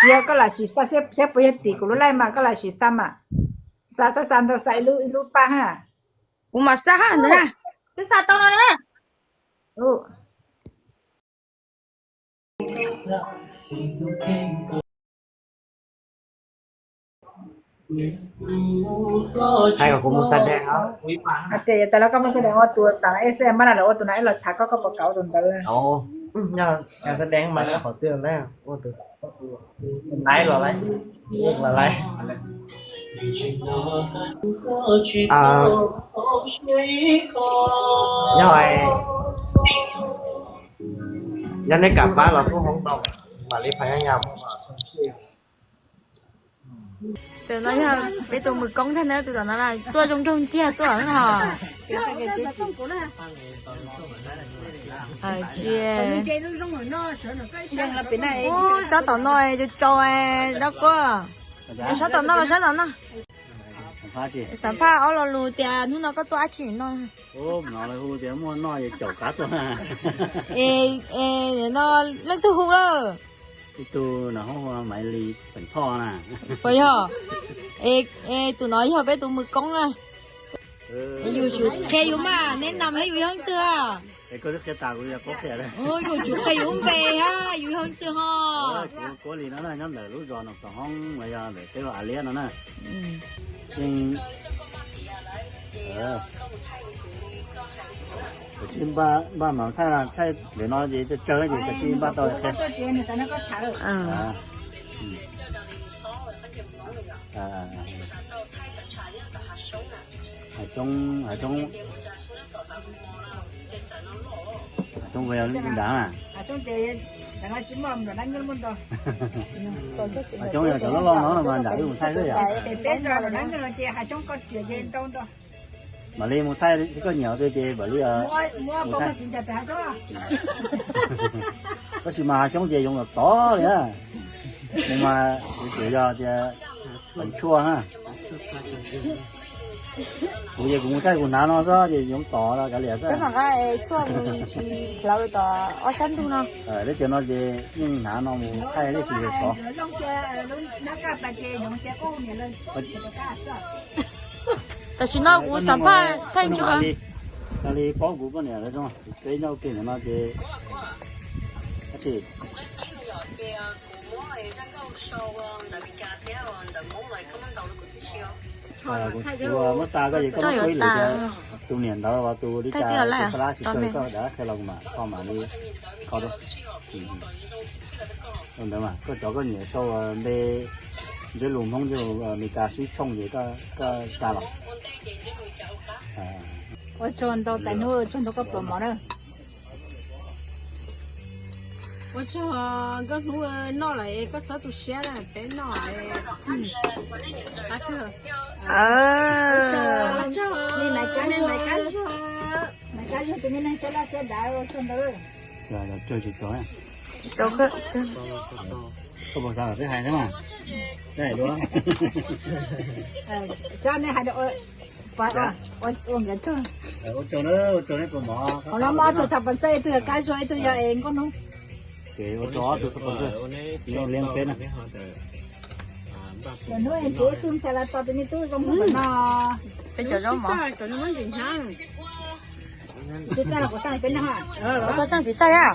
Yog koj lam sim xa seb puas yog tim kuv lub laij mas koj lam sim xa mas. Xa xa xa ntau xa ib lub ib lub paj ha. Kuv mam xa ha ntawd na. Twb xa tau no ne. Hais kom kuv mus xa deev os. Hais tias yog tas los koj mus xa deev ua tus tas es mab na lawv ua tus no es los tham koj, koj puas kam ua tus ntawd? Xa deev mas qhov twg lawm ua tus laiv los laiv, los laiv. Yog, yog nej kam pab los kuj hoob tau, mam li phais nyob yam. Tus no yog peb tus mws koob thiab na, tus tom no tuaj zoo nraug ntxiag tuaj no. Tsis, ub, sab tom no cov cau dab kuab. Sab tom no los sab tom no. Xam phaj ob lo lus tias hnub no koj tuaj dab tsi no. Hu tias muaj noj caum qab tuaj. Es no leej twg hu lawm? Ib tug no hu ua Maiv Lis xeem Thoj na. Puas yog? Es tus no yog peb tus mws koob na. Yus tsum qhia yus mas, neb nam thiab yus yog leej twg? Yus tsum qhia yus lub npe hab yus yog leej twg ho. Kuv Kuab Lis no na, nyob ntawm lub zos Noom Xoom Hoob los yog ntawm teb laj Av Liab no na. Yeej, kav tsij npaj mas thaij, thaij ntawm no ces tsawg tsawg ces kav tsij npaj tau qhia. Hav Xyoob, Hav Xyoob, Hav Xyoob puas yog leej twg nrad na? Hav Xyoob yog cov loj loj no no mas nram wb mus thaij xwb yom. Mam li mus thaij, koj nyiam twg ces mam li. Tab sis mas Hav Xyoob ces yoov tod tod li na. Nws mas kuv tsuas yog tias Phav Tshuaj na. Kuv ces kuv mus thaij kuv hnav no xwb ces yoov tod los kav liam xwb. Teb chaws no ces yeej hnav no mus thaij teb chaws tod. Tam sim no kuv xam phaj thaij ntsuab li, li paub kuv poj niam lawv zoo, peb nyob ua ke ntawm no ces, kuv muab xa koj ces koj muab ua ib lwm tias tus niam ntawd uas tus li cas, tus xa lab tsis tau koj dav qhia los kuv mam kho mam li kho rau. Ntawd mas koj cov koj niam sau npe ntsej lus Hmoob ntsej lus Amelikas sib tshooj ces koj xa los. Ua tsaug ntau tais hnub, ua tsaug ntau koj pluas mov na. Ua tsaug nkauj hnub, noj lawm es koj txhob tu siab na, peb noj. Koj puas xav kom peb hais thiab mas? Peb hais dua. Ua tsaug, ua tsaug nej puas mov. Qhov no muaj ob tug xav pov txej, ib tug yog Kab Zuag, ib tug yog es Nkauj Hnub. Ces ua tsaug ob tug xav pov txej, nej liab peb na. Hnub ntxiv ib tug ntxhais los tos tus me tub zoo no. Peb cov zaub mov. Peb xaj los kuv xaj peb no. Koj xaj pib xaj a.